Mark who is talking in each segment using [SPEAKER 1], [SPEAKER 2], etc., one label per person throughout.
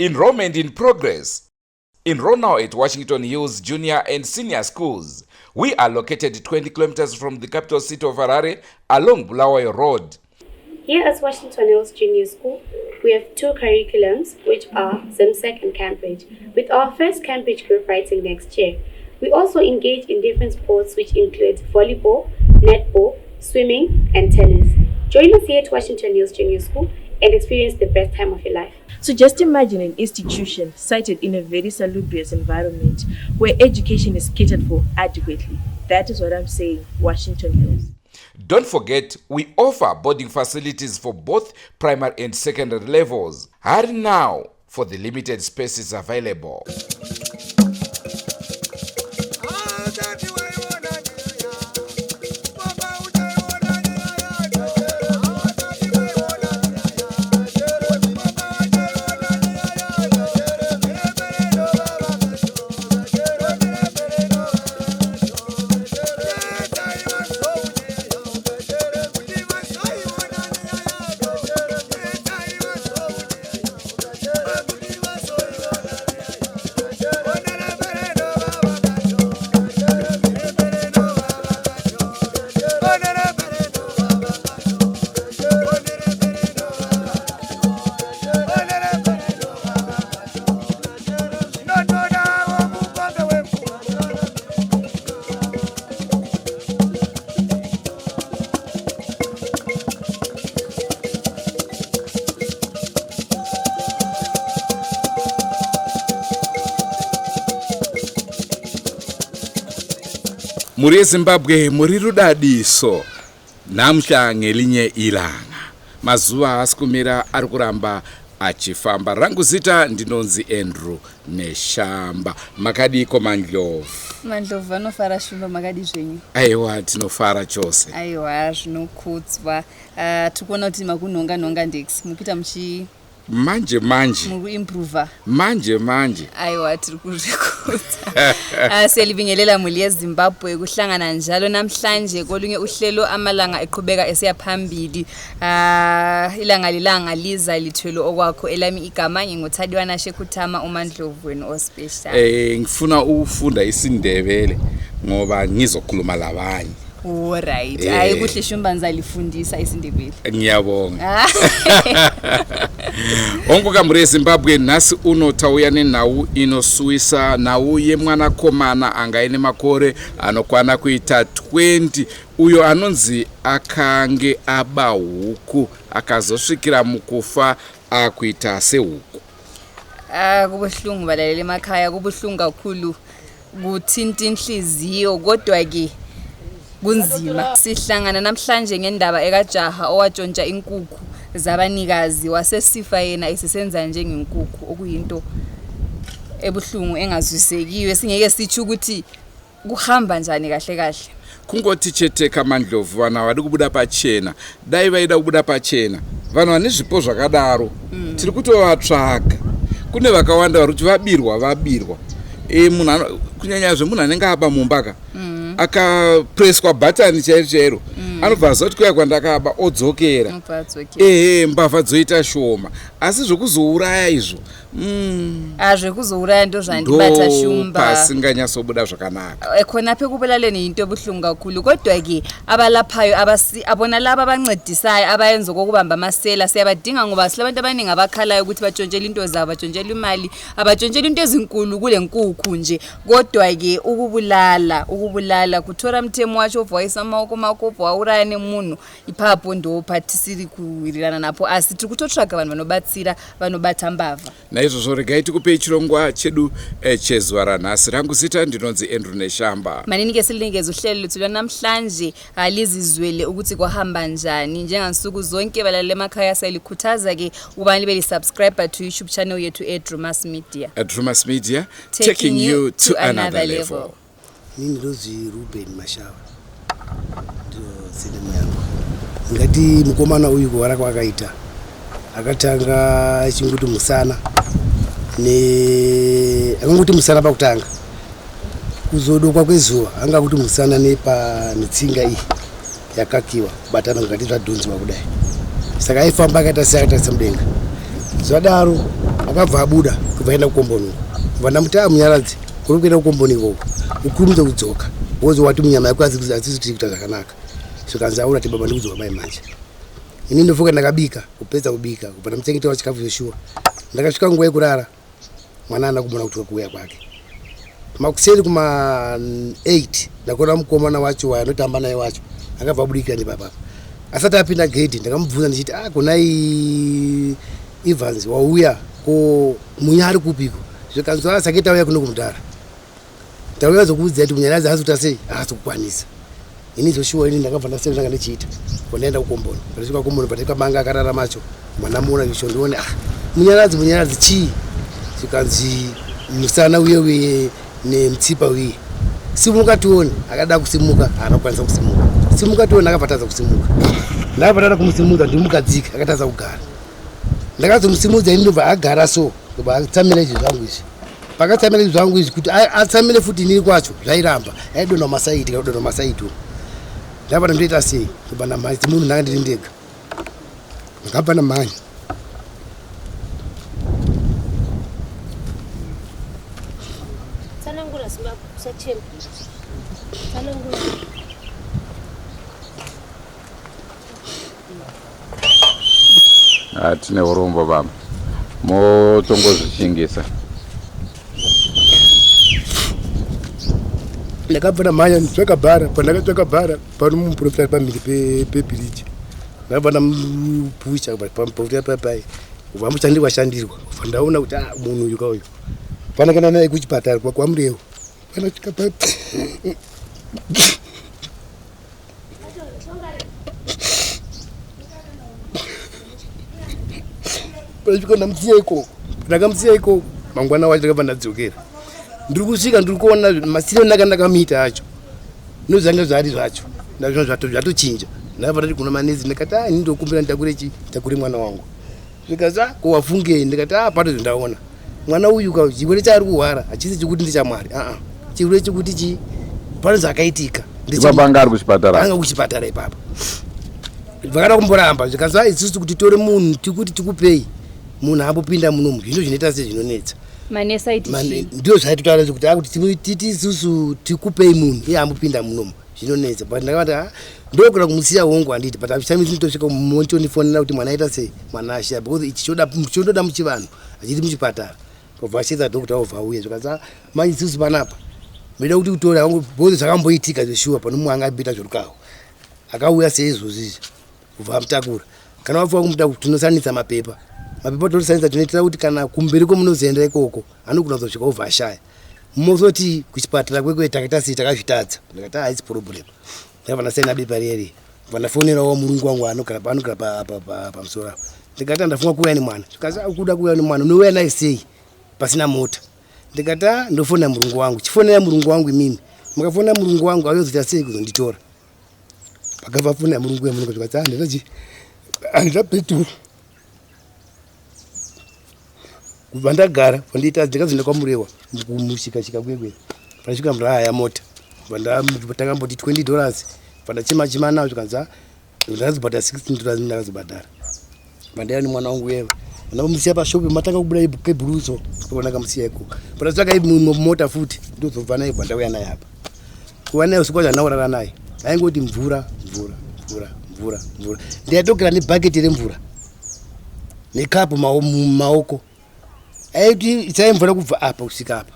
[SPEAKER 1] Enrollment in progress. Enroll now at Washington Hills Junior and Senior Schools. We are located 20 kilometers from the capital city of Harare along Bulawayo Road.
[SPEAKER 2] Here at Washington Hills Junior School, we have two curriculums, which are ZIMSEC and Cambridge, with our first Cambridge group writing next year. We also engage in different sports, which include volleyball, netball, swimming, and tennis. Join us here at Washington Hills Junior School and experience the best time of your life.
[SPEAKER 3] So just imagine an institution sited in a very salubrious environment where education is catered for adequately. That is what I'm saying, Washington Hills.
[SPEAKER 1] Don't forget, we offer boarding facilities for both primary and secondary levels. Hurry now for the limited spaces available. Mhuri yeZimbabwe muri rudadiso namhla ngelinye ilanga mazuva haasi kumira ari kuramba achifamba rangu zita ndinonzi Andrew Neshamba makadiiko Mandlovu
[SPEAKER 4] Mandlovu vanofara Shumba makadi zvenyu
[SPEAKER 1] aiwa tinofara chose
[SPEAKER 4] aiwa zvinokudzwa uh, tikuona kuti makunhonga nhonga ndex mukuita muchi
[SPEAKER 1] manje manje
[SPEAKER 4] muri kuimprova
[SPEAKER 1] manje manje
[SPEAKER 4] aiwa tiri kuzvikudza ah, siyalibingelela muli yezimbabwe kuhlangana njalo namhlanje kolunye uhlelo amalanga eqhubeka esiya phambili ah, ilanga lilanga liza lithwele okwakho elami igama nginguthadiwana shekhuthama umandlovu wenu ospecial
[SPEAKER 1] eh ngifuna ukufunda isindebele ngoba ngizokhuluma labanye
[SPEAKER 4] Alright. Hayi eh. kuhle Shumba ngizalifundisa isiNdebele.
[SPEAKER 1] Ngiyabonga. Ah. Hongu kamhuri yeZimbabwe nhasi uno tauya nenhau inosuwisa nhau yemwanakomana anga aine makore anokwana kuita 20 uyo anonzi akange aba huku akazosvikira mukufa akuita sehuku.
[SPEAKER 4] Ah kubuhlungu balaleli emakhaya kubuhlungu kakhulu kuthinta inhliziyo kodwa ke kunzima sihlangana namhlanje ngendaba ekajaha owatshontsha inkukhu zabanikazi wasesifa yena esesenza njengenkukhu okuyinto ebuhlungu engazwisekiwe singeke sitsho ukuthi kuhamba njani kahle kahle
[SPEAKER 1] Kungoti chete kaMandlovu vanhu havadi kubuda pachena dai vaida kubuda pachena vanhu vane zvipo zvakadaro mm. tiri kutovatsvaga kune vakawanda vari kuti vabirwa vabirwa e, munhu kunyanya zvemunhu anenge aba mumba ka mm. akapreswa bhatani chairo chairo mm. anobva aziva kuti kuya kwandakaba odzokera ehe mbavha dzoita shoma asi zvekuzouraya izvo
[SPEAKER 4] Mm. Ah, zvekuzouraya ndozvandibata shumba
[SPEAKER 1] pasinganyatsobuda zvakanaka
[SPEAKER 4] eh, khona apha ekubulaleni yinto ebuhlungu kakhulu kodwa ke abalaphayo abona laba abancedisayo abayenza okokubamba amasela siyabadinga ngoba silabantu abaningi abakhalayo ukuthi batshontshela into zabo batshontshela imali abatshontshela into ezinkulu kule nkukhu nje kodwa ke ukubulala ukubulala kutora mutemo wacho obva waisa maoko mako obva wauraya nemunhu ipapo ndo patisiri kuwirirana napo asi tiri kutotsvaga vanhu vanobatsira vanobata mbavha
[SPEAKER 1] naizvozvo regai tikupei chirongwa chedu eh, chezuva ranhasi rangu zita ndinonzi andrew neshamba
[SPEAKER 4] maninike silinikezo uhlelo lethu lwanamhlanje alizizwele ukuthi kwahamba njani njengansuku zonke balalele emakhaya siyalikhuthaza ke ukuba libe li-subscriber to youtube channel yethu edrumas media
[SPEAKER 1] Drumas Media taking, taking you to, to another, another level, level.
[SPEAKER 5] Ini ndinonzi Ruben Mashava ndiro surname yangu. Ndingati mukomana uyu kuvara kwaakaita akatanga achingoti musana ne akangoti musana pakutanga kuzodokwa kwezuva anga kuti musana nepa netsinga iyi yakakiwa kubatana kungati zvadhonziwa kudai saka aifamba akaita seakatarisa mudenga zvadaro Akabva abuda kubva aenda kukomboni uko. Kubva ndamuti a Munyaradzi, kuri kuenda kukomboni ikoko ukurumidze kudzoka wozi wati munyama yako hadzisi kuita zvakanaka. Zvikanzi aura ti baba ndikudzoka mai manje. Ini ndofunga ndakabika, kupedza kubika kubva ndamuchengetera chikafu zveshuwa. Ndakasvika nguva yekurara mwana haana kumona kuti kuuya kwake. Makuseri kuma 8 ndakaona mukomana wacho waanotamba naye wacho akabva abudikira nepapapa. Asati apinda gate ndakamubvunza ndichiti ah kunai Evans wauya ko Munya ari kupiko? Zvikanzi ah sake tauya kuno kumudhara. Tauya zokuudzai kuti Munyaradzi haasi kuita sei? Haasi kukwanisa. Ini zvoshuwa ini ndakabva ndasiya zvanga ndichiita. Ndaenda kukomboni. Pandasvika kukomboni pandakabanga akarara macho. Mwana muona zvisho ndione ah Munyaradzi Munyaradzi chii? Zvikanzi musana uye uye nemutsipa uye. Simuka tione. Akada kusimuka haana kukwanisa kusimuka. Simuka tione akabva atadza kusimuka. Ndakabva ndada kumusimudza ndimukadzika akatadza kugara. Ndakazomusimudza ini ndobva agara so ndobva atsamira izvi zvangu izvi. Pakatsamira izvi zvangu izvi kuti atsamire futi inini kwacho zvairamba. Aidonha masaidi kana kudonha masaidi uko. Ndabva ndoita sei? Ndobva ndamhanya munhu ndanga ndiri ndega. Ndakabva ndamhanya.
[SPEAKER 3] Tsanangura Zimbabwe usachema. Tsanangura.
[SPEAKER 1] Ah, tine urombo baba, motongozvishingisa.
[SPEAKER 5] Ndakabva ndamhanya nditsvaka bhara. Pandakatsvaka bhara pano muprofita pamhiri pebhiriji ndakabva ndamupusha pamuprofita papai kubva mushandirwa shandirwa kubva ndaona kuti ah, munhu uyu kauyu panakana naye kuchipatara kwaMurewo panasvika pa Pandasvika ndamusiya ikoko, ndakamusiya ikoko mangwana wacho ndakabva ndadzokera. Ndiri kusvika ndiri kuona masiro ndanga ndakamuita acho nozvanga zvari zvacho ndazvona zvato zvatochinja. Ndakabva ndati kuna manesi ndikati ah ini ndokumbira nditakure chi nditakure mwana wangu. Zvikanzi ah ko wafungei ndikati ah pato zvandaona mwana uyu ka chirwere chaari kuhwara hachisi chekuti ndechamwari aa chirwere chekuti chi pane zvakaitika.
[SPEAKER 1] Ipapa anga ari kuchipatara.
[SPEAKER 5] Anga kuchipatara ipapa. Vakada kumboramba zvikanzi ah isusu kuti titore munhu tikuti tikupei munhu ambopinda munomu zvinhu zvinoita sezvinonetsa.
[SPEAKER 4] Manesi aiti chii?
[SPEAKER 5] Ndizvo zvaitotaura kuti akuti titi isusu tikupei munhu iye ambopinda munomu zvinonetsa but ndakavati ah ndokona kumusiya hongu handiti but hazvishamisi nditosvika motondifonera kuti mwana aita sei mwana ashaya because ichi chondoda muchivanhu hachiti muchipatara obva ashedza doctor obva auya zvikanzi ah manje isusu panapa meda kuti utore hangu because zvakamboitika zveshuwa pane mumwe anga abiita zverukaho akauya seizvozvi izvi kubva amutakura kana wafuka kumutakura tinosanisa mapepa mapepa tinosanisa tinoitira kuti kana kumberi kwemunozoenda ikoko anogona kuzosvika obva ashaya mozoti kuchipatara kwekwe takaita sei takazvitadza ndikati haisi problem ndakabva ndasaina bepa riya riya bva ndafonerawo murungu wangu anogara anogara pamusoro apa ndikati andafunga kuuya nemwana zvikanzi akuda kuuya nemwana unouya naye sei pasina mota ndikati a ndofonera murungu wangu chifonera murungu wangu imimi mukafonera murungu wangu ayozoita sei kuzonditora pakabva fonera murungu wemunhu zvikanzi handina chi handina peturu kubva ndagara pandiita ndakazoenda kwaMurewa kumushikashika kwekwe pandasvika muraya mota takamboti 20 dollars pandachema chema nawo zvikanzi ndakazobhadhara 16 dollars ndakazobhadhara pandaiva nemwana wangu yeva ndakamusiya pashopi matanga kubuda kebhuruso ndakamusiya ikoko pandatsvaka mota futi ndozobva naye pandauya naye apa kuva naye usiku wacho handina kurara naye aingoti mvura mvura mvura mvura mvura ndikatokera nebhaketi remvura nekapu mumaoko aiti isai mvura kubva apa kusvika apa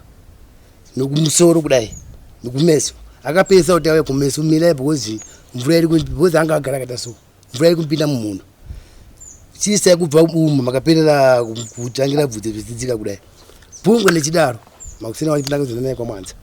[SPEAKER 5] nekumusoro kudai nekumeso akapedzisa kuti auye kumeso mirai because mvura iri because anga agara akaita so mvura iri kupinda mumhuno chiisai kubva umu makaperera kutangira bvudzi zvichidzika kudai pungwe nechidaro makusina vachipinda kuzoenda naye kwamwanza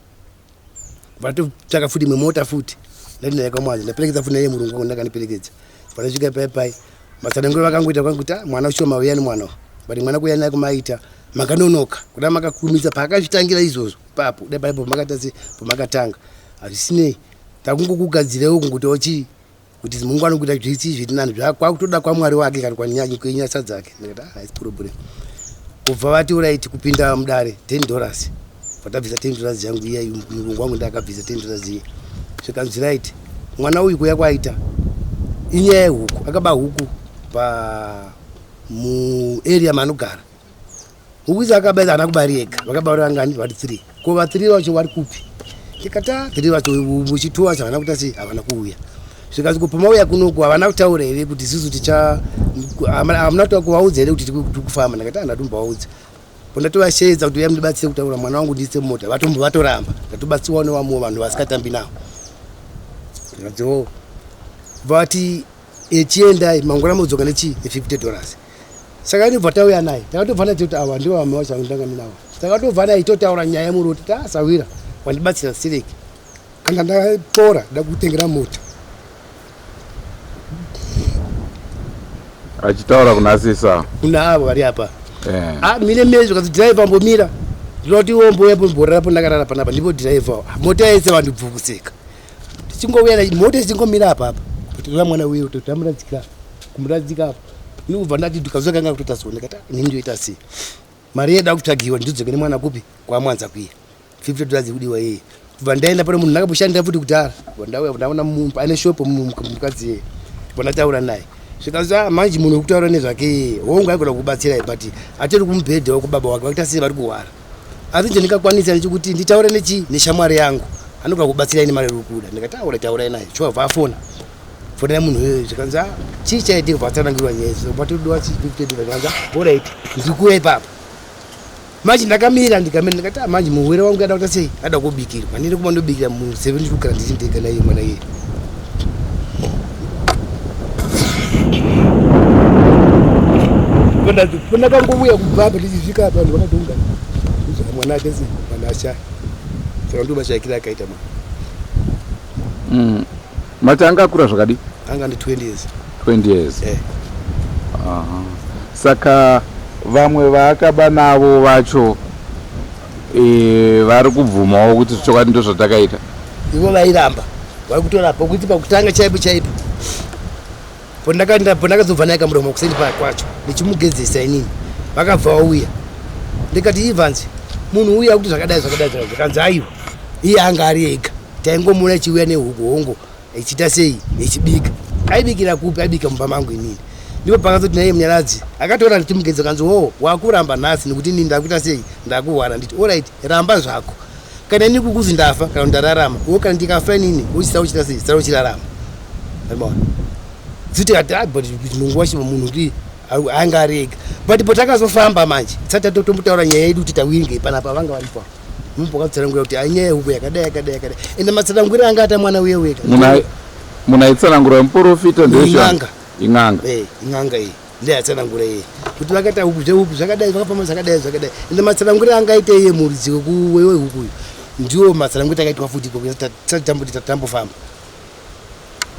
[SPEAKER 5] vatotsvaka futi imwe mota futi ndati naye kwamwanza ndaperekedza futi naiye murungu wangu ndakandiperekedza pandasvika pai pai matsananguro vakangoita kwangu kuti ah, mwana ushoma uya nemwana but mwana kuuya naye kumaita makanonoka kuda makakurumidza paakazvitangira izvozvo papo dai paipo makaita se pamakatanga hazvisinei takungokugadzirewo kungotiwo chii kuti mungu anokuita zvisi zviri nani kwakutoda kwamwari wake kana kwenyasha dzake ndikati ah, haisi problem kubva vati uraiti kupinda mudare 10 dollars patabvisa 10 dollars yangu iya murungu wangu ndakabvisa 10 dollars iya zvikanzi right mwana uyu kuya kwaita inyaya yehuku akaba huku pa muarea maanogara. Huku idzi akaba idzi haana kuba ega, vakaba vari vangani? Vari 3. Ko va 3 vacho vari kupi? Ndikati ah, 3 vacho muchi 2 vacho havana kuita sei, havana kuuya. Zvikanzi ko pamauya kunoku havana kutaura here kuti isusu ticha hamuna kutaura kuvaudza here kuti tiri kufamba? Ndakati ah, ndatombovaudza. Pandatovasheedza kuti uyai mundibatsire kutaura mwana wangu ndiise mumota, vatombo vatoramba. Ndatobatsirwa nevamwe vanhu vasikatambi navo. Ndikati oh, vati echiendai mangwana modzoka nechii ne50 dollars. Saka ndobva tauya naye, takatobva naye toti ava ndivo vamwe vacho ndanga ndinavo. Takatobva naye totaura nyaya yemuroti tasawira wandibatsira sireki kana ndapora ndakutengera mota.
[SPEAKER 1] Achitaura kuna sisa
[SPEAKER 5] kuna avo vari apa eh. Ah, mine mine zvikanzi driver ambomira ndinoti iwo mbouya pomborara po ndakarara panapa ndipo driver mota yese vanhu bvukuseka tichingouya mota ichingomira apa apa kuti mwana uye kuti tamuradzika kumuradzika apa ini kubva ndati ndikazuva kanga kutoita so ndikati ah, ini ndoita sei mari yeda kutsvagiwa ndidzoke nemwana kupi kwamwanza kuya 50 dollars ikudiwa iye kubva ndaenda pane munhu ndakamboshandira futi kudhara kubva ndauya ndaona munhu ane shop mukadzi iye kubva ndataura naye zvikanzi ah, manje munhu wekutaura nezvake iye hongu aigona kubatsirai but atori kumubhedha wekubaba wake vakuita sei vari kuhwara asi nje ndingakwanisa nechekuti nditaure nechi neshamwari yangu anogona kubatsirai nemari iri kuda ndikati aura taurai naye shuwa bva afona fonera munhu iyoyo zvikanzi ah, chii chaitika bva atsanangirwa nyaya idzi bva todiwa chi 50 dollars zvikanzi ah, alright ndiri kuuya ipapo manje ndakamira ndikamira ndikati ah, manje muwere wangu ada kuita sei ada kubikirwa ndiri kuma ndobikira munhu seve ndiri kugara ndiri ndega naiye mwana iye pandakangouya kubva apa ndichisvika apa vanhu vakatoungana mwana ake sei mwana ashaya saka ndo mashaikira akaita mwana
[SPEAKER 1] mm. Mati anga akura zvakadii?
[SPEAKER 5] Anga ndi 20 years.
[SPEAKER 1] 20 years. Eh. Uh -huh. Saka vamwe vaakaba navo vacho e, vari kubvumawo kuti chokwadi ndo zvatakaita.
[SPEAKER 5] Ivo vairamba vari kutorapa kuti pakutanga chaipo chaipo pondakazobva naye kamuromo kuseni kwacho ndichimugezesa inini vakabva vauya ndikati Evans munhu uya kuti zvakadai zvakadai zvakanzi aiwa iye anga ari ega taingomuona ichiuya nehuku hongo ichiita sei ichibika aibikira kupi aibika mumba mangu inini ndipo pakazoti naiye munyaradzi akatora ndichimugedza kanzi hoo wakuramba nhasi nekuti inini ndakuita sei ndakuhwara nditi orit ramba zvako kana ini kukuzi ndafa kana ndararama wo kana ndikafa inini uchisa uchita sei sara uchirarama maona zitikati ah, but munguva chivo munhu kuti anga ari ega but potakazofamba manje tisati tatombotaura nyaya yedu kuti tawingei panapa vanga varipo mumbokatsanangura kuti anyaya yehuku yakadai yakadai yakadai ende matsananguriro anga ata mwana uye wega
[SPEAKER 1] Munayitsanangura muporofita
[SPEAKER 5] ndeyanga
[SPEAKER 1] in'anga
[SPEAKER 5] eh in'anga iyi ndeyatsanangura iye kuti vakaita huku zvehuku zvakadai zvakafamba zvakadai zvakadai ende matsananguriro anga aita iye muridzi wehuku uyu ndiwo matsananguriro takaitwa futi ikoko tisati tamboti tatambofamba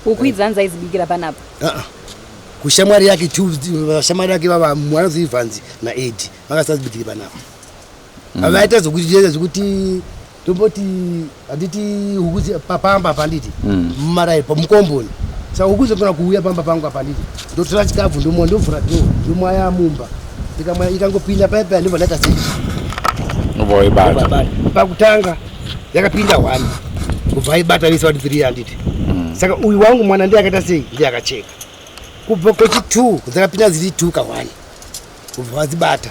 [SPEAKER 4] huku idzi hanzi aizibikira panapa
[SPEAKER 5] ah, ah. kushamwari yake shamwari yake vava mwana Ivanzi naEdi vakasazibikire panapa mm. Vaita zvokuti zvekuti tomboti handiti huku pamba apa handiti mm. Mumarai pamukomboni saka huku dzogona kuuya pamba pangu apa handiti ndotora chikafu ndomwa ndovhura do ndomwaya mumba ndikamwaya ikangopinda paya paya ndobva ndaita sei
[SPEAKER 1] waibata
[SPEAKER 5] pakutanga yakapinda one kubva aibata vese vati three handiti mm. Saka uyu wangu mwana ndiye akaita sei ndiye akacheka kubva kwechi two dzakapinda dziri two ka one kubva vadzibata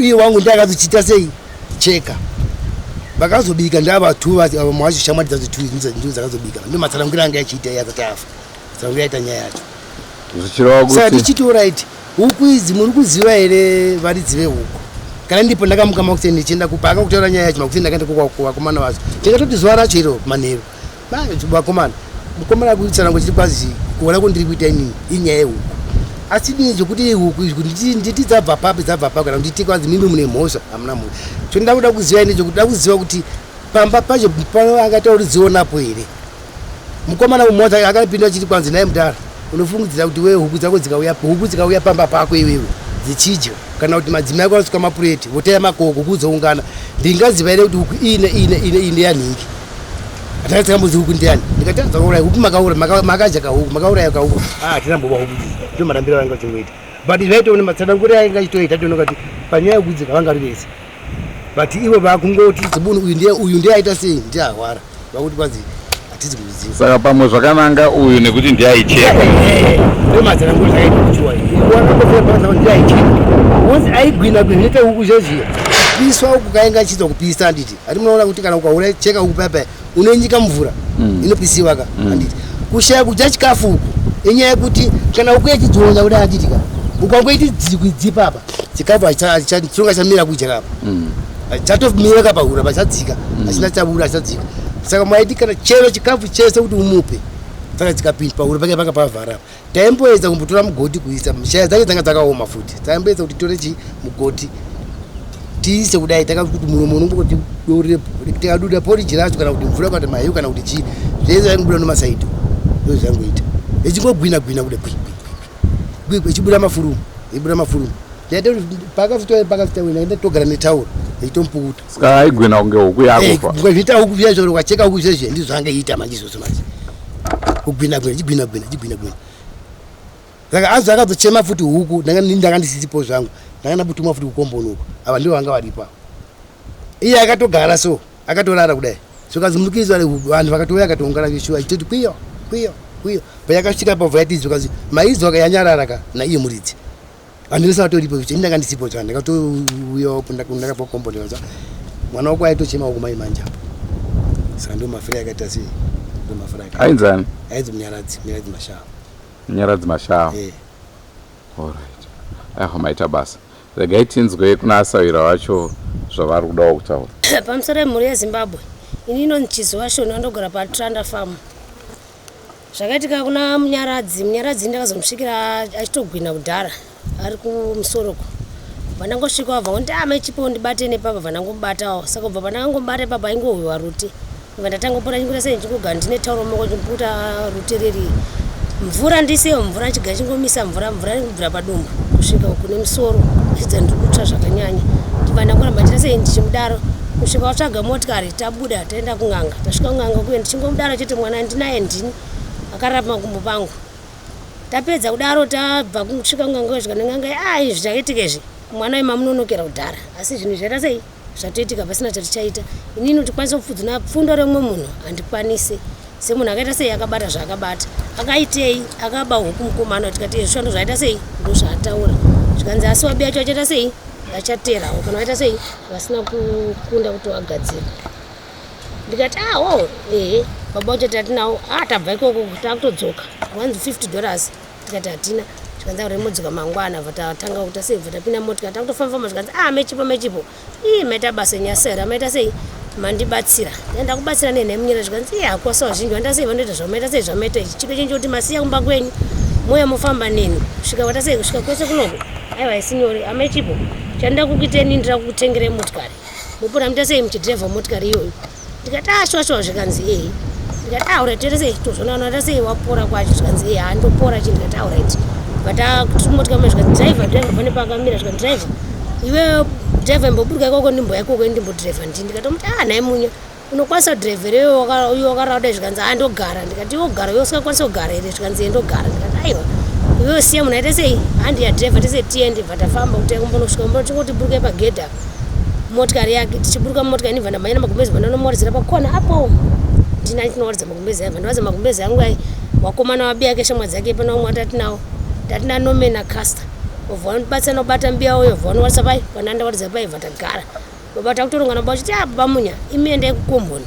[SPEAKER 5] iye wangu ndiye akazochiita sei cheka vakazobika ndava two vamwe vacho shamwari dzacho two ndidzo dzakazobika ndo matsananguriro anga achiita iye asati afa tsananguriro aita nyaya yacho
[SPEAKER 1] zvichireva
[SPEAKER 5] saka
[SPEAKER 1] kuti
[SPEAKER 5] tichiti orit huku idzi muri kuziva here varidzi vehuku kana ndipo ndakamuka makuseni ndichienda kupa akakutaura nyaya yacho makuseni ndakaenda kuvakomana vacho ndikatoti zuva racho iro manheru vakomana mukomana akutsanangura chiri kwazi kuona kundiri kuita inini inyaya yehuku asi dini zvekuti huku izvi nditi dzabva papi dzabva papi kana nditi kwanzi mimi mune mhosva hamuna mhosva chonda kuda kuziva ini chekuti da kuziva kuti pamba pacho pano angaita kuti dzionapo here mukomana mumota akapinda achiti kwanzi naye mudhara unofungidzira kuti we huku dzako dzikauya huku dzikauya pamba pako iwewe dzichidya kana kuti madzimai ako anosuka mapureti voteya makoko huku dzoungana ndingaziva here kuti huku ine ine ine ine yanhingi atakatsikambuzi huku ndiyani ndikati dzakauraya huku makaura makadya kahuku makauraya kahuku ah tinamboba huku ndo marambiro avanga vachingoita but zvaitoona matsananguriro ainge achitoita toona kuti panyaya yekudzika vanga vari vese but ivo vakungoti dzibunu uyu ndiye uyu ndiye aita sei ndiye ahwara vakuti kwanzi hatizi kuziva
[SPEAKER 1] saka pamwe zvakananga uyu nekuti ndiye aicheka
[SPEAKER 5] ndo matsananguriro zvakaita kuchiwa wakangofira ndiye aicheka Onzi aigwina gwina zvinoita huku zvezviya kupiswa uku kainga achiitwa kupisa handiti hati munoona kuti kana ukaura cheka huku paya paya unoinyika mvura inopisiwa ka handiti kushaya kudya chikafu uku inyaya yekuti kana huku yechidzonya kudai handiti ka ukangoiti dzikwi apa chikafu chinonga chamira kudya kapa chatomira ka pahura pachadzika hachina chabura hachadzika saka maiti kana chero chikafu chese kuti umupe saka chikapinda pahura pake panga pavhara apa taimboedza kumbotora mugoti kuisa shaya dzake dzanga dzakaoma futi taimboedza kuti tore chi mugoti tiise kudai takakuti muromo unongoti tikaduda poriji racho kana kuti mvura kana kuti mahiu kana kuti chii zvese zvaingobuda nemasaidi ndo zvangoita ichingogwina gwina kuda gwi gwi gwi ichibuda mafurumu ichibuda mafurumu ndaita kuti pakafita pakafita wena ndaenda togara netauro ichitomupukuta
[SPEAKER 6] saka aigwina kunge huku yakufa
[SPEAKER 5] zviita huku zviya zvoro ukacheka huku zvezve ndizvo zvaanga iita manje izvozvo manje kugwina gwina chigwina gwina chigwina gwina saka azo akazochema futi huku ndanga ndanga ndisisipo zvangu ndanga ndabutumwa futi kukomboni uko ava ndivo vanga varipo ava iye akatogara so akatorara kudai zvikazi vanhu vakatouya akatoungana vishuwa achitoti kwiyo kwiyo kwiyo payakasvika pabva yati zvikazi maizwa yanyarara ka naiye muridzi vanhu vese vatoripo ini ndanga ndisipo zva ndakatouyawo ndakabva kukomboni mwana wako aitochema uko mai manje apo saka ndo mafira yakaita sei ndo mafira yakaita
[SPEAKER 6] ainzani
[SPEAKER 5] ainzi munyaradzi munyaradzi mashawa
[SPEAKER 6] munyaradzi mashawa
[SPEAKER 5] eh
[SPEAKER 6] alright aiwa maita basa regai tinzwe kuna asawira vacho zvavari kudawo kutaura
[SPEAKER 7] pamusoro yemhuri yezimbabwe ini inonzi chizuva shona ndogara patranda farm zvakaitika kuna munyaradzi munyaradzi ndakazomusvikira achitogwina kudhara ari kumusoroko vandangosvika vabva ngondi ah mai chipo ndibate nepapa vandangomubatawo saka kubva pandakangomubata ipapa aingohwiwa rute bva ndatangopota chingoita sei ndichingogara ndine tauro mumaoko chimbuta rute reri mvura ndisewo mvura chiga chingomisa mvura mvura inobvira padumbu kusvika kune musoro achidza ndiri kutsva zvakanyanya ndibva ndangoramba ndichita sei ndichimudaro kusvika watsvaga motikari tabuda taenda kun'anga tasvika kun'anga kuye ndichingomudaro chete mwana ndinaye ndini akarara pamakumbo pangu tapedza kudaro tabva kusvika kun'anga kusvika nen'anga a izvi zvakaitika izvi mwana uyu mamunonokera kudhara asi zvinhu zvaita sei zvatoitika pasina chatichaita inini kuti kwanisa kupfudzuna pfundo remumwe munhu handikwanisi semunhu akaita sei akabata zvaakabata akaitei akaba huku mukomana tikati izvi ndo zvaita sei ndo zvaataura zvikanzi asi wabi yacho achaita sei achaterawo kana vaita sei vasina kukunda kuti wagadzira ndikati awo ah, ehe baba wacho tatinawo a ah, tabva ikoko takutodzoka $150 tikati hatina zvikanzi auremodzoka mangwana bva tatanga kuita sei bva tapinda motikari takutofamba zvikanzi a ah, mechipo mechipo ii maita basa nyasera maita sei mandibatsira ndaenda kubatsira nenhemunyira zvikanzi iye hakwasa vazhinji vanoita sei vanoita zvamaita sei zvamaita ichi chiko chenje kuti masiya kumba kwenyu moya mofamba neni kusvika vata sei kusvika kwese kunoko aiwa isi nyore amechipo chandida kukuiteni ndira kukutengerei motikari mupona muita sei muchidhirevha motikari iyoyo ndikati ah shuwa shuwa zvikanzi ee ndikati ah alright toita sei tozonana ta sei wapora kwacho zvikanzi ee handopora chi ndikati alright but ah tiri kumotika mune zvikanzi driver driver pane paakamira zvikanzi driver iwe driver imboburuka ikoko ndimboya ikoko ndimbodriver ndi ndikatomuti ah nhai munya unokwanisa kudriver iwe wakarauda zvikanzi ah ndogara ndikati iwe ugara iwe usingakwanisa kugara here zvikanzi ee ndogara ndikati aiwa iwe siya munhu aite sei handi yadriver tese tiende bva tafamba kuti kumbonosvika kumbono tingoti burukai pagedhi apa motikari yake tichiburuka mumotikari ndibva ndamhanya namagumbezi bva ndanomuwaridzira pakona apo ndina ndinowaridza magumbezi ayo bva ndawaridza magumbezi angu ai wakomana wabiya ke shamwa dzake pana umwe watatinawo tatina nome nacaster obva wanibatsira nobata mbiya uyo bva wanowarisa pai pana ndawaridza pai bva tagara baba takutorongana baba vachiti ah baba munya imi endai kukomboni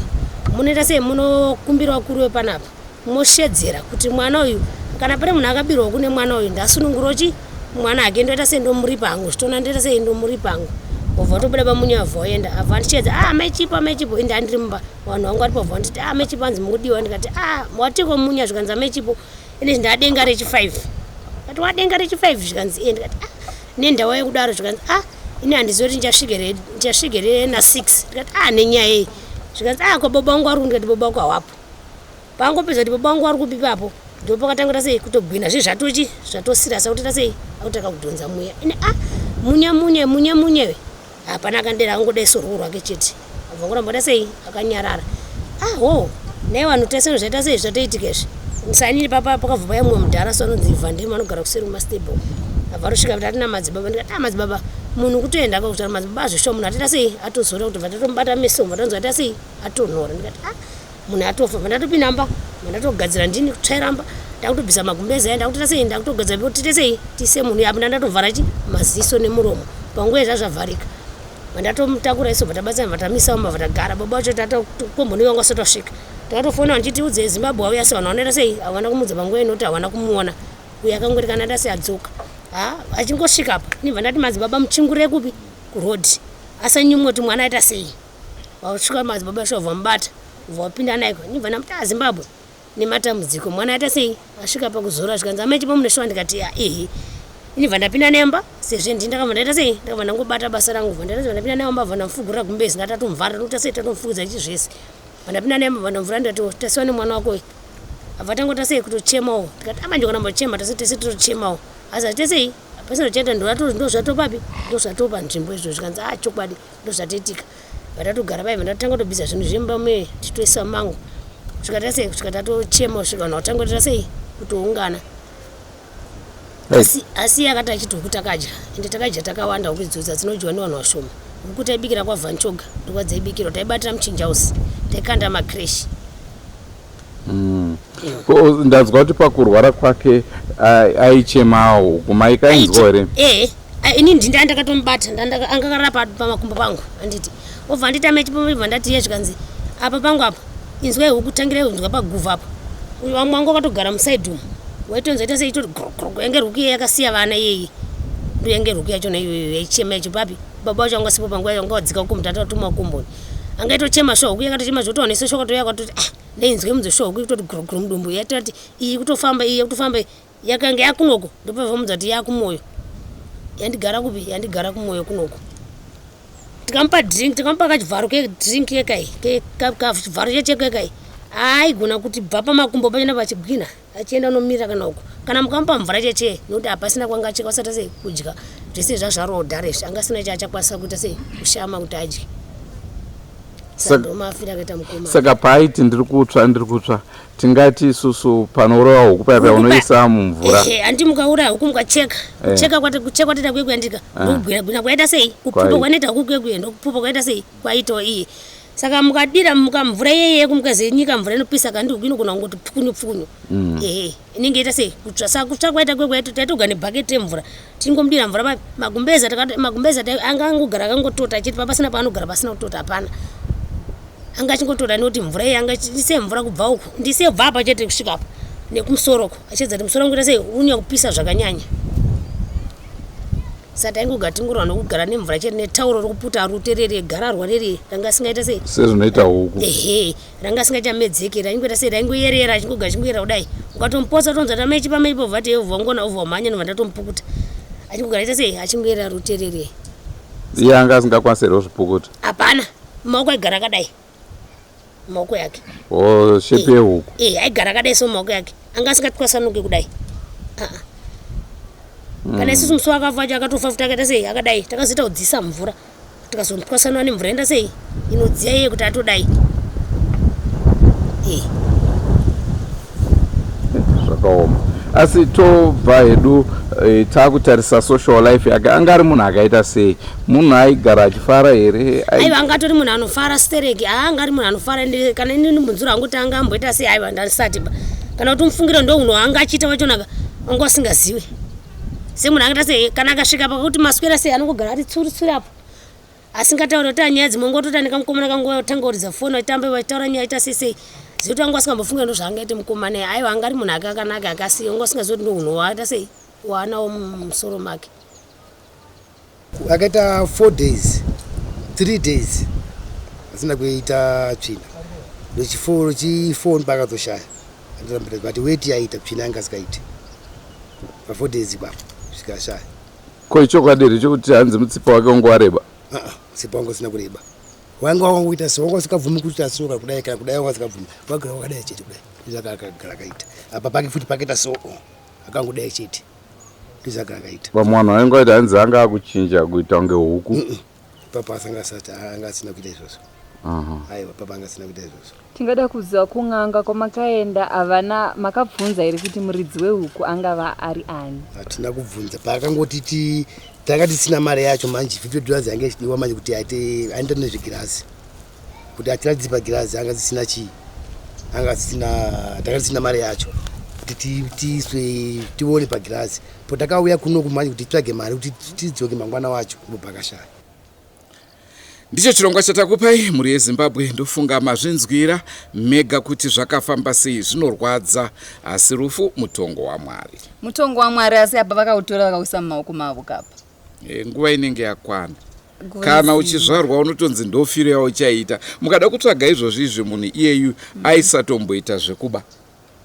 [SPEAKER 7] munoita sei munokumbira vakuru vepanapa moshedzera kuti mwana uyu kana pane munhu akabirwa kune mwana uyu ndasunungura chi mwana ake ndoita sei ndomuripa hangu zvitona ndoita sei ndomuripa hangu obva watobuda pamunya abva waenda abva andichedza ah mai chipo mai chipo ende andiri mumba vanhu vangu varipo bva vanditi ah mai chipo anzi mukudiwa ndikati ah watiko munya zvikanzi amai chipo ine ndadenga rechi 5 ndikati wadenga rechi 5 zvikanzi e ndikati ah nendawa yekudaro zvikanzi ah ini handizivi kuti ndichasvike re na 6 ndikati ah nenyaya iyi zvikanzi ah kwa baba vangu vari ndikati baba vangu hawapo pangopedza kuti baba vangu vari kupi ipapo ndipo pakatanga sei kutogwina zve zvatochi zvatosirasa kuti sei akutanga kudhonza muya ine ah munya munya munya munya we hapana akandera angoda isorwo rwake chete abva ngoramba ta sei akanyarara ah ho naye vanhu tese zvaita sei zvatoitika izvi sanini papa pakabva paya mumwe mudhara so anonzi vhandema anogara kuseri kumastable abva atosvika kuti atina madzibaba ndikati ah madzibaba munhu kutoenda kwa kutaura madzibaba azvishuwa munhu atoita sei atozora kuti bva tatomubata meso bva tanzwa aita sei atonhora ndikati ah munhu atofa bva ndatopinda mba bva ndatogadzira ndini kutsvaira mba Ndakutobvisa magumbezi aya, ndakutoita sei, ndakutogedza tiite sei, tiise munhu apo, ndandatovhara chi maziso nemuromo panguva zvazvavharika. Vandatomutakura isu bva tabatsira, bva tamisa mumba, bva tagara. Baba vacho tatokomboni vanga vasati vasvika, takatofona vachiti udze Zimbabwe auya, asi vanhu vanoita sei, havana kumudza panguva inoti havana kumuona uyo akangoti kana ada sei adzoka. Ha, achingosvika apa ndibva ndati madzibaba muchingurire kupi kuroad, asanyumwe kuti mwana aita sei. Vasvika madzibaba vacho vabva mubata, bva vapinda naye, ndibva ndamuti ah, Zimbabwe nematambudziko mwana aita sei, asvika pakuzora. Zvikanzi amai chipo mune shuwa? Ndikati ya, ehe. Inibva ndapinda nemba sezvo ndi ndakabva ndaita sei, ndakabva ndangobata basa rangu, bva ndaita ndapinda nemba, bva ndamufugurira gumbezi, ndatatomuvhara nokuti sei tatomufugidza ichi zvese. Bva ndapinda nemba, bva ndamvura, ndati tasiwa nemwana wako uyu. Abva tangota sei kutochemawo, ndikati amanje kana mbochema tase tese totochemawo, asi hatite sei pasina kucheta, ndozvatopapi ndozvatopa nzvimbo izvo. Zvikanzi a chokwadi ndozvatoitika. Vatatogara paiva, ndatanga kutobvisa zvinhu zvemba muye tichitoisa mango, kusvika tasei, kusvika tatochema, kusvika vanhu vatanga kutoita sei kutoungana. Asi asi iye akati achiti huku takadya, ende takadya takawanda. Huku idzodzi hadzinodyiwa nevanhu vashoma. Huku taibikira kwaVanchoga, ndokwadzaibikirwa, taibatira muchinjausi, taikanda makreshi.
[SPEAKER 6] Ko, ndanzwa kuti pakurwara kwake aichemawo huku, maikainzwa here?
[SPEAKER 7] Ehe, ini ndinda ndakatomubata, anga akarara pamakumbo pangu, anditi obva anditi amechipo, bva ndati iye, zvikanzi apa pangu apa inzwai huku, tangirai kunzwa paguvhu apa. Uyu vamwe wangu wakatogara musaidhi umu, waitonzwa ita sei itori grogrog, yange huku iye yakasiya vana iyeyi, ndo yange huku yachona iyoyo yaichema ichipapi. Baba vacho anga sipo panguva yacho, anga wadzika kukomboni, tata watuma kukomboni, anga itochema shuwa. Huku yakatochema zvotowana iso shuwa, katouya katoti ah, ndainzwe munzo shuwa, huku ikutoti grogro mudumbu, yatoti iyi kutofamba, iyi kutofamba, yakanga yakunoko, ndopavamudza kuti yakumoyo, yandigara kupi, yandigara kumoyo kunoko. Tikamupa drink, tikamupa kachivharo kedrink kekai, kachivharo chechekekai, aigona kuti bva pamakumbo pachona pachigwina achienda unomira kana uko. Kana mukamupa mvura cheche, nokuti hapasina kwanga achikwanisa sei kudya, zvese zvazvarodhara izvi, anga asina chaachakwanisa kuita sei kushama kuti adye. Sandomafira akaita mukoma.
[SPEAKER 6] Saka paaiti ndiri kutsva, ndiri kutsva, tingati isusu panourawa huku paya paya unoisa mumvura?
[SPEAKER 7] Ehe, handi mukauraya huku mukacheka, kucheka kwati kuchekwa toita kuye kuyandika, ndokugwina gwina kwaita sei, kupupa kwanoita huku kuye kuye, ndokupupa kwaita sei kwaitawo iye. Saka mukadira mukamvura iyeye mukazenyika mvura inopisa, kandi huku inogona kungoti pfukunyu pfukunyu. Ehe, inenge ita sei kutsva. Saka kutsva kwaita kuye kwaita taitoga nebhaketi remvura, tingomudira mvura papi magumbeza, takati magumbeza anga angogara akangotota achiti papasina paanogara pasina kutota hapana, anga achingotora nekuti mvura iyi anga ndise mvura kubva uku, ndise kubva apa chete kusvika apa nekumusoro uku, achiedza kuti musoro wangu ita sei unyanya kupisa zvakanyanya. Saka taingogara tingorwa nokugara nemvura chete netauro rokuputa rute rere gararwa rere ranga asingaita sei
[SPEAKER 6] sezvinoita huku.
[SPEAKER 7] Ehe, ranga asingachamedzeki, raingoita sei, raingoyerera, achingogara achingoyerera kudai. Ukatomupotsa tonzwa tamechi pamechi povha ti ovha ngona ovha mhanya, nobva ndatomupukuta, achingogara aita sei achingoyerera rute rere.
[SPEAKER 6] Iye anga asingakwanisi here kuzvipukuta?
[SPEAKER 7] Hapana, maoko aigara akadai, maoko yake.
[SPEAKER 6] O shepi yehuku.
[SPEAKER 7] Eh, aigara akadai so maoko yake anga asingatwasanuki kudai. Ah, ah. Kana isusu musi wakafa wacho akatofa futi akaita sei akadai, takazoita kudziisa mvura, tikazomutwasanura nemvura enda sei inodziya iye kuti atodai. Eh.
[SPEAKER 6] Zvakaoma, asi tobva hedu taakutarisa social life yake. Anga ari munhu akaita sei? Munhu aigara achifara here?
[SPEAKER 7] Aiwa, anga atori munhu anofara stereki. Haa, anga ari munhu anofara. Ende kana inini munzuro hangu kuti anga amboita sei, aiwa, ndandisati ba kana kuti umufungire ndo unhu hwaanga achiita wachonaka wanga usingaziwi semunhu angaita sei. Kana akasvika pakuti maswera sei, anongogara ari tsuri tsuri apo, asingatauri kuti nyaya dzimwe, ngotota nekamukomana kangotanga kuridza foni, vachitamba vachitaura nyaya ita sei sei, zekuti anga asingambofunga ndo zvaangaite mukomana. Aiwa, anga ari munhu ake akanaka, akasi wanga usingazivi kuti ndo unhu hwaaita sei waanawo mumusoro make.
[SPEAKER 5] Akaita 4 days, 3 days asina kuita tsvina, rochi4 paakazoshaya andirambira, but weti yaita, tsvina yanga asikaiti pa4 days ipapo zvikashaya.
[SPEAKER 6] Ko ichokwadi here chokuti hanzi mutsipa wake wangu wareba?
[SPEAKER 5] Mutsipa wangu usina kureba, wanga wangoita so, wanga usingabvumi kuti asoka kudai kana kudai, wanga usingabvumi, wagara wakadai chete kudai, ndizvakagara akaita. Apa pake futi pakaita so, akangodai chete, ndizvagara akaita.
[SPEAKER 6] Vamwe vanhu vainge vaiti hanzi anga akuchinja kuita kunge huku.
[SPEAKER 5] Papa asanga asati anga asina kuita izvozvo. Aiwa, papa anga asina kuita izvozvo.
[SPEAKER 4] Tingada kuziva kun'anga kwamakaenda, havana makabvunza here kuti muridzi wehuku angava ari ani?
[SPEAKER 5] Hatina kubvunza. Paakangoti ti tanga tisina mari yacho manje, $50 yanga ichidiwa manje kuti aite aenda nezvegirazi kuti atiratidze pagirazi, anga tisina chii, anga tisina, tanga tisina mari yacho. Kuti tiiswe tione pagirazi po takauya kuno kumanje kuti titsvage mari kuti tidzoke mangwana wacho kubhakashaya.
[SPEAKER 1] Ndicho chirongwa chatakupai mhuri yeZimbabwe. Ndofunga mazvinzwira mega kuti zvakafamba sei. Zvinorwadza, asi rufu mutongo waMwari.
[SPEAKER 4] Mutongo waMwari, asi apa vakautora vakauisa mumaoko mavo kapa.
[SPEAKER 1] Nguva inenge yakwana. Kana uchizvarwa unotonzi ndofiro yauchaita. Mukada kutsvaga izvozvi izvi, munhu iyeyu aisatomboita zvekuba.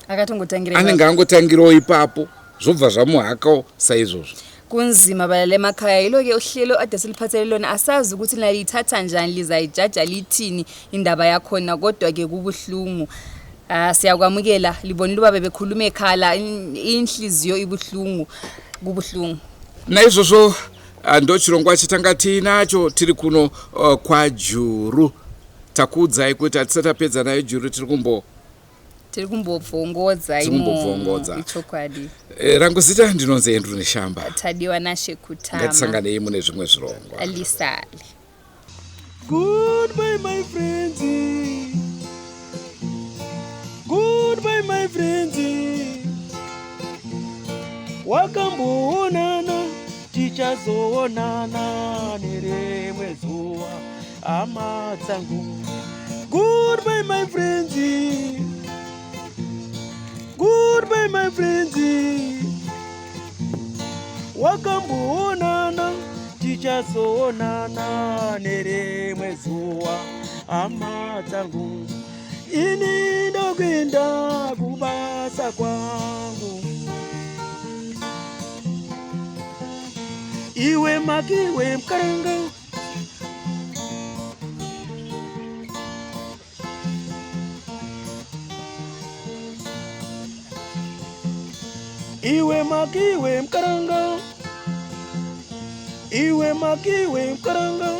[SPEAKER 4] Akatongotangira.
[SPEAKER 1] Anenge angotangirawo ipapo, zvobva zvamuhakawo saizvozvo.
[SPEAKER 4] Kunzima balala emakhaya. Yilo-ke uhlelo ade siliphathele lona. Asazi ukuthi naliyithatha njani, lizayijaja lithini indaba yakhona, kodwa-ke kubuhlungu. Ah, siyakwamukela. Libonile ubaba bekhuluma ekhala, inhliziyo ibuhlungu, kubuhlungu.
[SPEAKER 1] Naizvozvo ndo chirongwa chatanga tiinacho tiri kuno kwaJuru. Takuudzai kuti hatisati tapedza nayo Juru, tiri kumbo
[SPEAKER 4] Tiri kumbobvongodza.
[SPEAKER 1] Tiri kumbobvongodza.
[SPEAKER 4] Ichokwadi.
[SPEAKER 1] Rangu zita ndinonzi Andrew Neshamba.
[SPEAKER 4] Tadiwa Nashekutama.
[SPEAKER 1] Ngatisanganei mune zvimwe zvirongwa.
[SPEAKER 4] Lisali.
[SPEAKER 8] Goodbye, my friends. Goodbye, my friends. Wakamboonana, tichazoonana nerimwe zuva, hama dzangu. Goodbye, my friends. Goodbye, my friends. Wakamboonana, tichazoonana nerimwe zuva, hama dzangu. Ini ndokuenda kubasa kwangu. Iwe makiwe mukaranga. Iwe makiwe mukaranga. Iwe makiwe mukaranga.